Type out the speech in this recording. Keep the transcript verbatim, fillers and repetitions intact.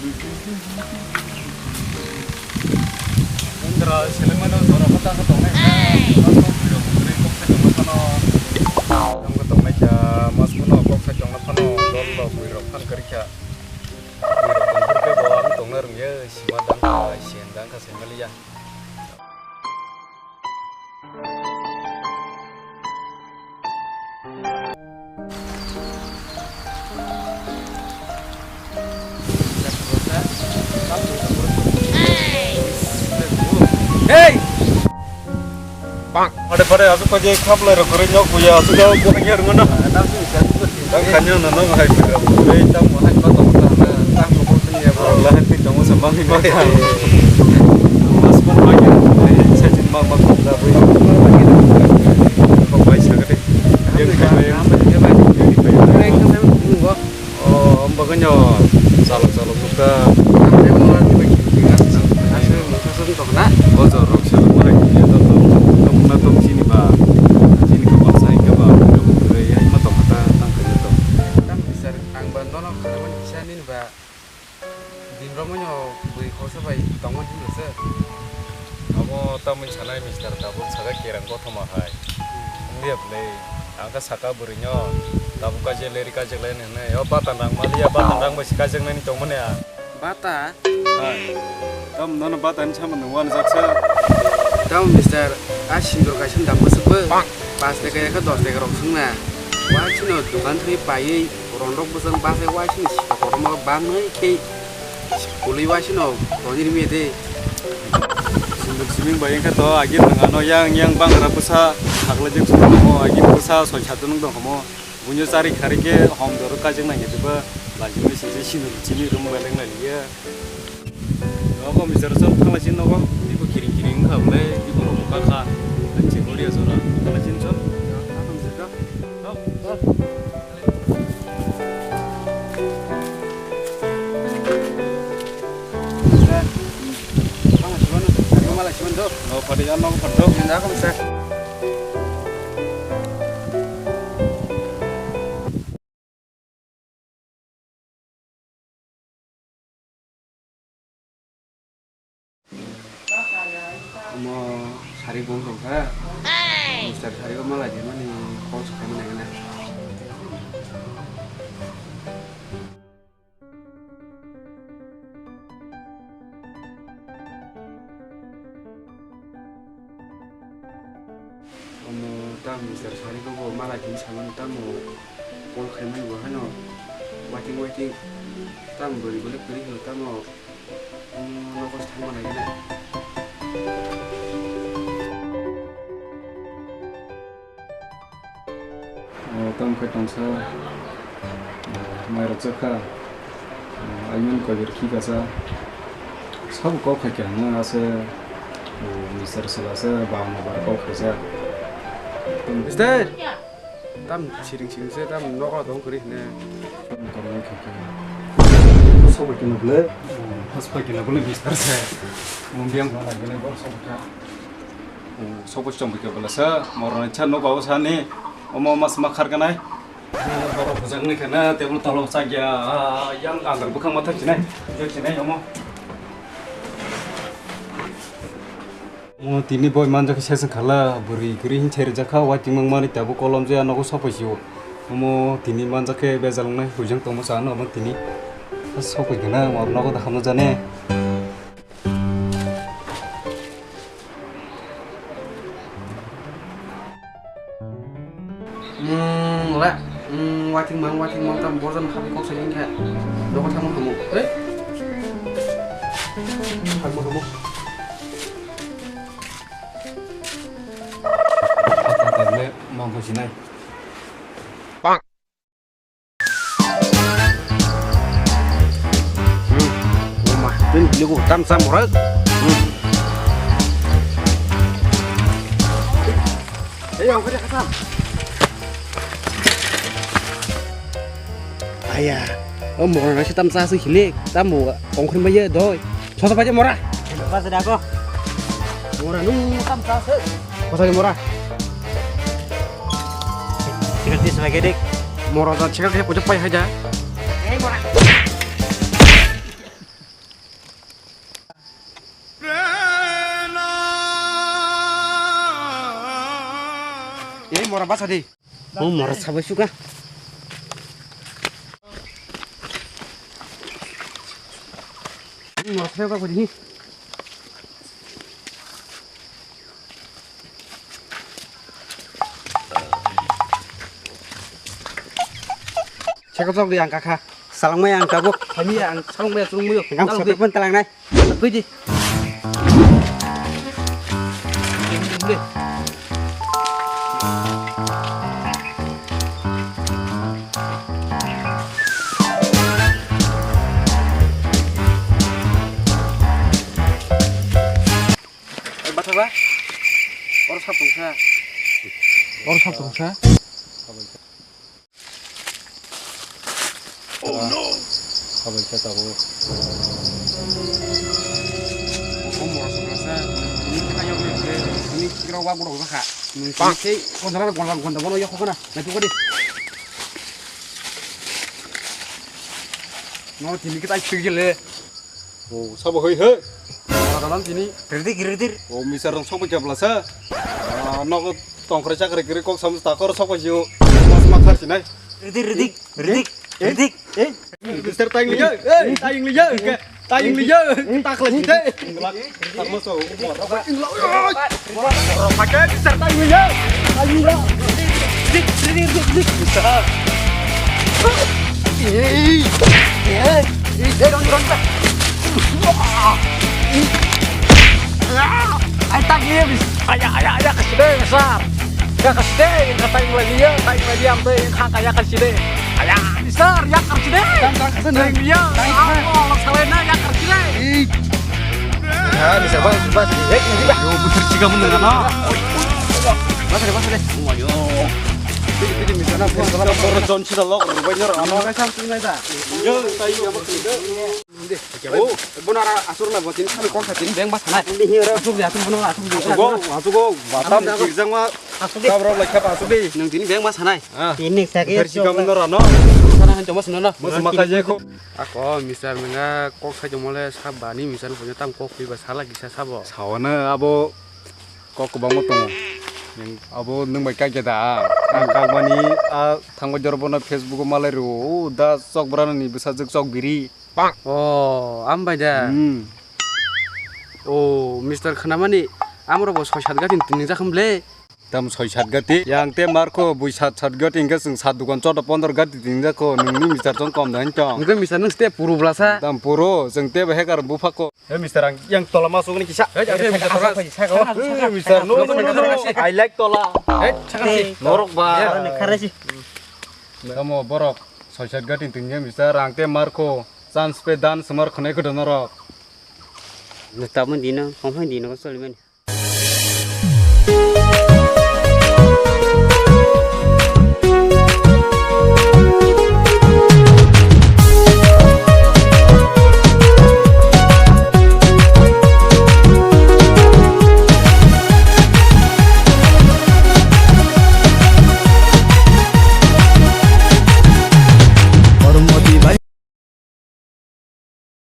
Indra, selengmano jora kota khe tongnai kha. Masko bwrwi rok bwrwi kok sai tongma phano. Tamo khe tongnai kha, masko no kok sai tongma phano dol rok bwrwi rok phan kwrwi kha. Bwrwi rok tongphuru khe bo ang tongna rwngya, sima dang kha, siyan dang kha, sai maliya. Hey! Pade pade asuk kaje khaplai rok kwrwi nok buya asuk jao buya rwngano. Tang kanya na nang hai pira. Ei, tamo hai pa tong ta na, tamo ko sini ya, bro. Lah hai pi tamo sa mangi ma. Mas ko ma ya. Sa jin ma ma ko da bui. Ko bai sa ka de. Yang ka bai. Yang ka bai. O, ang baganya. Salok salok muka. Ang dia mau lagi bagi. Asal muka sun to na. Bojor rok sa ko hai ya to. Tong na tong sini ba. Sini ko ba sai ka ba. Ai ma to ta tang ka to. Tang bisa. Ang ban dono khana mani kisa nini ba din romwi no bui khosa bai tongma din se. Amo tamni sanai mister tabuk saka kerang kothoma hai. Wngya bwlai. Ang kha saka bwrwi no tabuk kaje leri kaje lai nene. O batan rang maliya batan rang bai si kaje nani tongmani a. Bata? Hai. Tam nono bata ni sama nung wan jaksa. Tam mister, a sindur kaisa dam bwswk bw. Pas taka ya kha dos taka rok swngna. Wa chino dukan thwi paiwi rondok bwswk bachai wa chini sika kotorma bangwi khe pului wa chino tonjini mia de. Sindur siming bai wngkha to agir nang ano yang yang bangra bwsa haglai jek sung tongmo agir bwsa soi sat nung tongkhomo. Buino chari khari khe hom doro kajak nai khe ba lajimai singse sindur chini rum beleng lai liya. Nogo mister chwng thangla chin nogo. Ibo kiring kiring wngkha bwle ibo rok bwkha kha. Ang chikoriya jora thangla chin chwng. No padi ano padi. Omo sari bong tong kha. Mister sari o malai di mani kok se khaimani nai. Omo tamo mister sari kok bo malai di samani tamo. Call khaimani bo haino waiting waiting. Tamo bwrwi bwlwi kwrwi hino tamo, mm, nogo se thangma nai gwnai. O, tamo khe tongsa, o, mai rok chakha, o, aimani koi ber khi kasa. Sabo kok khai kha hwnwi ase, o, mister Sela se baba no bar kok khaijak. Mister! Tam siring siring se tam nogo tong kwrwi hwnwi. Tamo kormo khe khe. Sobo kino bwle. Hospital kino bwle mister se. Mumbiang bana gele bor sobo kha. Sobo chong khe bwle sa moroni cha nogo sani. Omo mas ma khar ganai. Boro bujang ni khana table tolo sa ya. Yang anggar bukhang ma thak chinai. Jo chinai omo. Mo tini boi manjak khe seseng khala, bwrwi kwrwi hin cherjak kha, waiting mang mani tabuk kolom je nogo sopoi sio. Omo tini manjak khe bejal wngnai, huijang tongma chana omo tini. Sopoi gana, mo nogo da hamno jane. Hmm, le. Hmm, waiting mang, waiting mang, tam borjan khamwi kok sai wngkha. Nogo thangma hamu. Hei. Thangma hamu. Thangma le, mang kho sinai. Hmm. Oma, tini bini ko tam sam ora. Hmm. Ei, ang kaya kasam. Aya, o mora na sitam sa su hilik, tam mo kongkhri ma ye doi. Sosa paje mora. Pas da ko. Mora nu tam sa su. Pas da mora. Sikil tis lagi dik. Mora da sikil kaya puja pai haja. Ei mora. Mora basa di. Mo mora sabai suka. Mora sabai ba kodi. Seko chok di ang kakha. Salangmai ang tabuk. Kami ang salangmai chulungmai. Ang Salangmai. Sokot pun talangnai. Tui di. Oi, bathakla. Oro sap tongsa. Oro sap tongsa. Oh no! Sabai khe tabuk. Bo mora sokla sa, ini khayo le, ini kira wa gurok jakha. Nung tini sei konjala gonda, gonda bono yok khokna, naituk di. No tini kita istri gele. Oh, sabo hoi he. Mora dalam tini. Ridik, ridik. Oh, misar rong sok jabla sa. Ah, nogo tongkrai chakrai kiri kok sam takor sok jio. Mas makar sinai. Ridik, ridik. Ridik, eh, ridik. Eh, Mister Tayung liya, eh, Tayung liya, ke, Tayung liya, takla sinte. Takla so, pakai Mister Tayung liya, Tayung liya. Ridik, ridik, ridik, ridik. Mister. Eh, eh, eh, don't, don't. Ai tak liya, bis. Aya, aya, aya, kasih deh, besar. Ya kasih deh, yang kata yang lagi ya, kata yang lagi yang tuh yang kata ya kasih deh. Aya, besar, ya kasih deh. Yang dia, Allah, salena ya kasih deh. Ih. Ya, bisa banget, bisa. Eh, ini dah. Yo, bener sih kamu dengan no. Masa deh, masa deh. Ini, ini misalnya, gua salah. Baru John sudah lo, rupanya orang. Kamu kasih satu ini dah. Yo, tayo, apa sih? Bono aro aswk lai bo tini sami kok sa tini beng ma sanai. Aswk di aswk bono aswk di. Aswk go, aswk go, batam aswk di, aswk. Kirjang ma. Aswk di. Tabro lai khap aswk di. Nwng tini beng ma sanai. Ah. Tini sakhe. Bersi kamu nora no. Sana han choma sino no. Mo sema kha je kho. Ako misal menga kok sa choma le sa bani misal punya tam kok pi ba sala kisa sabo. Sawana abo kok kwbangma tongo. Abo nwng bai kak ya da. Ang kak mani a thangba jor bono Facebook o malai ro. Da chok brana ni bwsajwk chok biri. O, am bai da. Hmm. O, Mister Khanamani, amro bo soi sat gati tini jakha mle. Tam soi sat gati. Yang te marko bui sat sat gati hingke chwng sat dukan chota pondro gati tini jakho. Nini Mister chong kom da hintong. Hingke Mister nung ste puru blasa. Tam puru, chwng te hekar bupha ko. He Mister ang yang tola masuk ni kisa. He, he, Mister tola. He, Mister no, no, no, no. I like tola. He, sakasi. Norok ba. He, kharasi. Tamo borok soi sat gati tini Mister ang te marko. Chance pe dan sumar khonai khodo norok. Tabun dino, phone phone dino, solimani.